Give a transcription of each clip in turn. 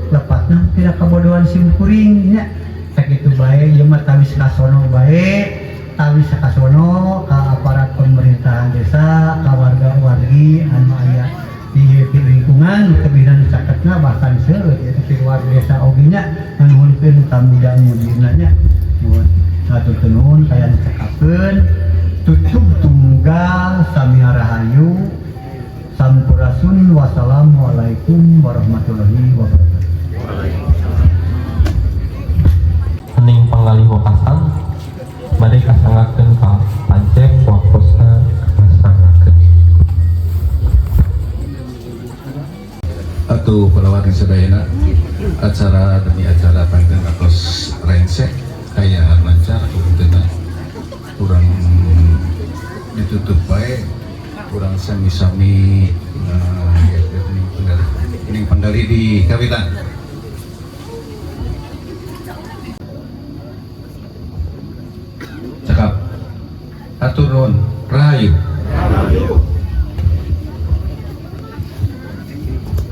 Lepatna tina kabodohan sim kuring nya. Sakitu bae ieu mah, tawis kasono bae, tawis kasono ka aparat pemerintahan desa, ka warga-wargi anu aya di lingkungan tebihna caketna, bahkan seueur ieu di luar desa oge nya. Nganuhunkeun ka muda mudina nya. Nuhun, hatur nuhun kaya cekapeun tutup tunggal. Sami rahayu, sampurasun, wassalamualaikum warahmatullahi wabarakatuh. Hening panggalih wekasan bade kasanggakeun ka pancek, waktosna kasanggakeun. Atau palawargi sadayana, acara demi acara panginten atos rengse kaayaan lancar. Kemudian kurang ditutup bae, kurang sami-sami ning panggalih di kawitan. Cekap, hatur nuhun, rahayu.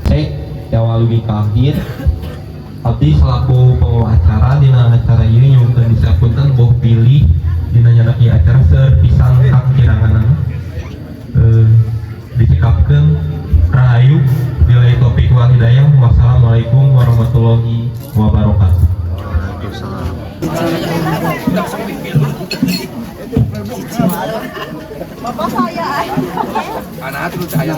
Cek awal dugi ka akhir. Abdi selaku pembawa acara dina acara ieu nyuhunkeun disapunten boh pilih dina nyandak ieu acara seueur pisan kakiranganana. Dicekapkeun, rahayu, billahi taufik wal hidayah, wassalamualaikum warahmatullahi wabarakatuh. Bapak saya. Anak terus ayah.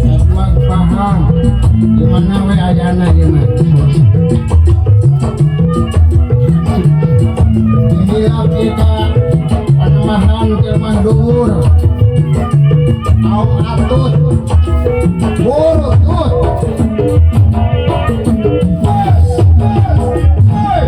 Emang paham gimana we ayana ieu mah. Inilah kita panemahan jelema dhuwur. Kaum atut. Burutut. Yes, yes, hey.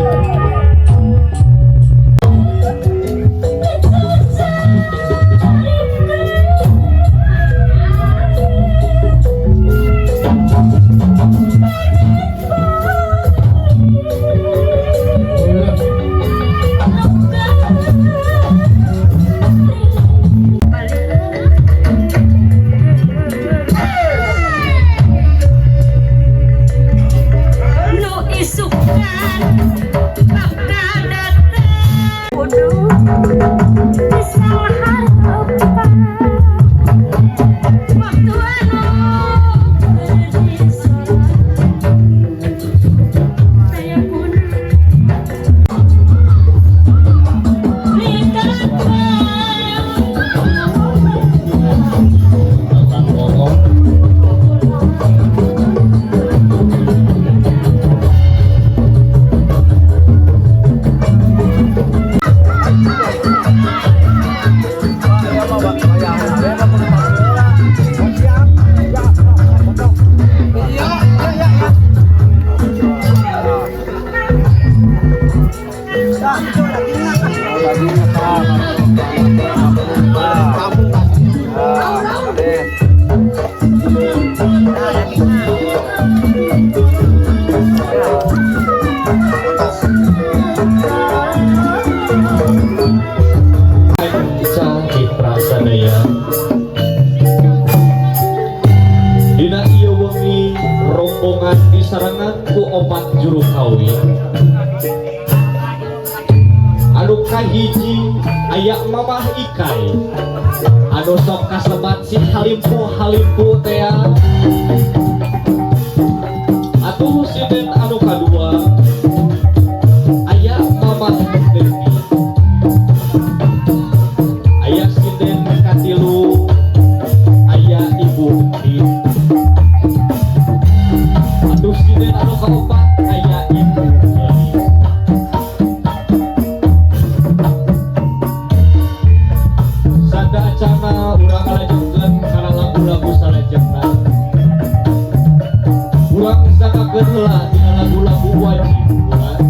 Nu isukan bakal datang kudu bisa harapan waktu anu beri saya pun Tukang bohong. Ical mitra sadaya, dina ieu wengi rombongan disarengan ku opat juru kawin. Anu kahiji aya Mamah Ikai. Anu sok kasebat si halimpu halimpu teh. Atuh sinden anu kadua aya Mama Dewi. Aya sinden katilu aya Ibu Din. Atuh sinden anu kaopat aya Ibu Eli. Sada acana urang ngalajengkeun kana lagu-lagu salajengna. Urang sakakeun heula dina lagu-lagu wajib bulan.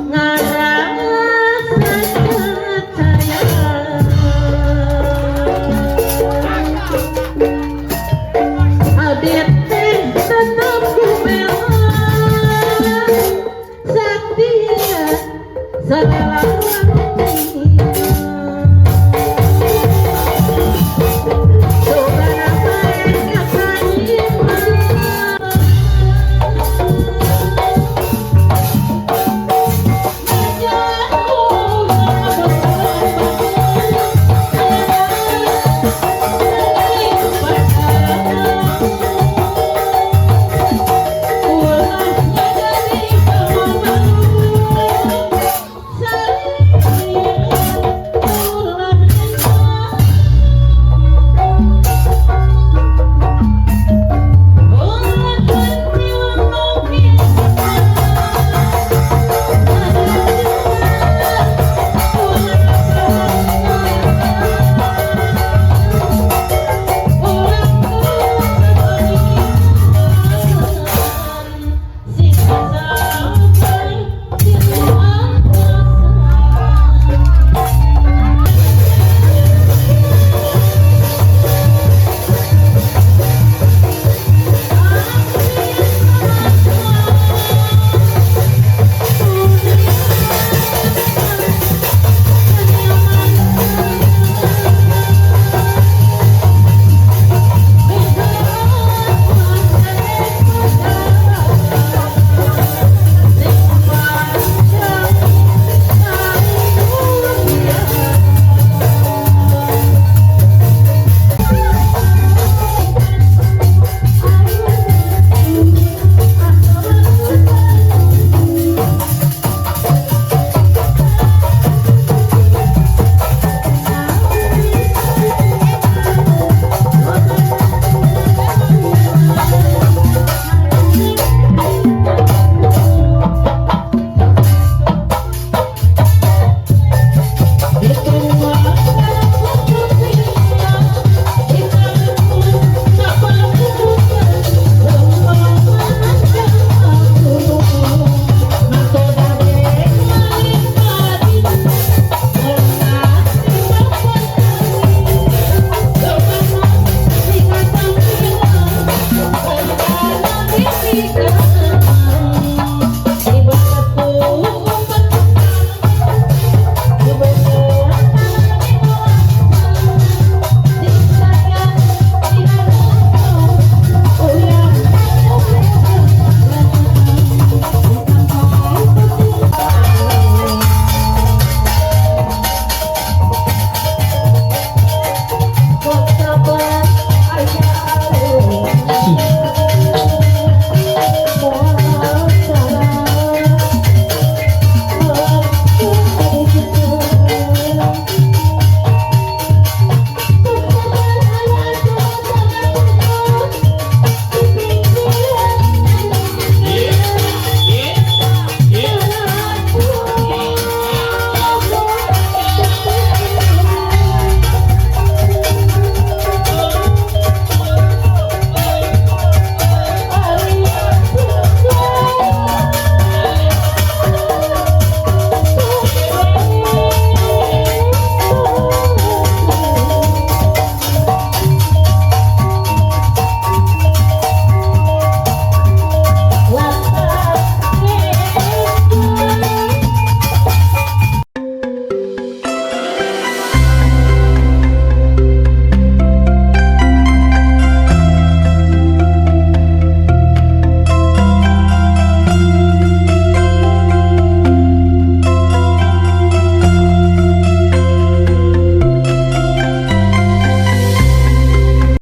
Ngarasa percaya. Abdi teh tetep ku bela, setia.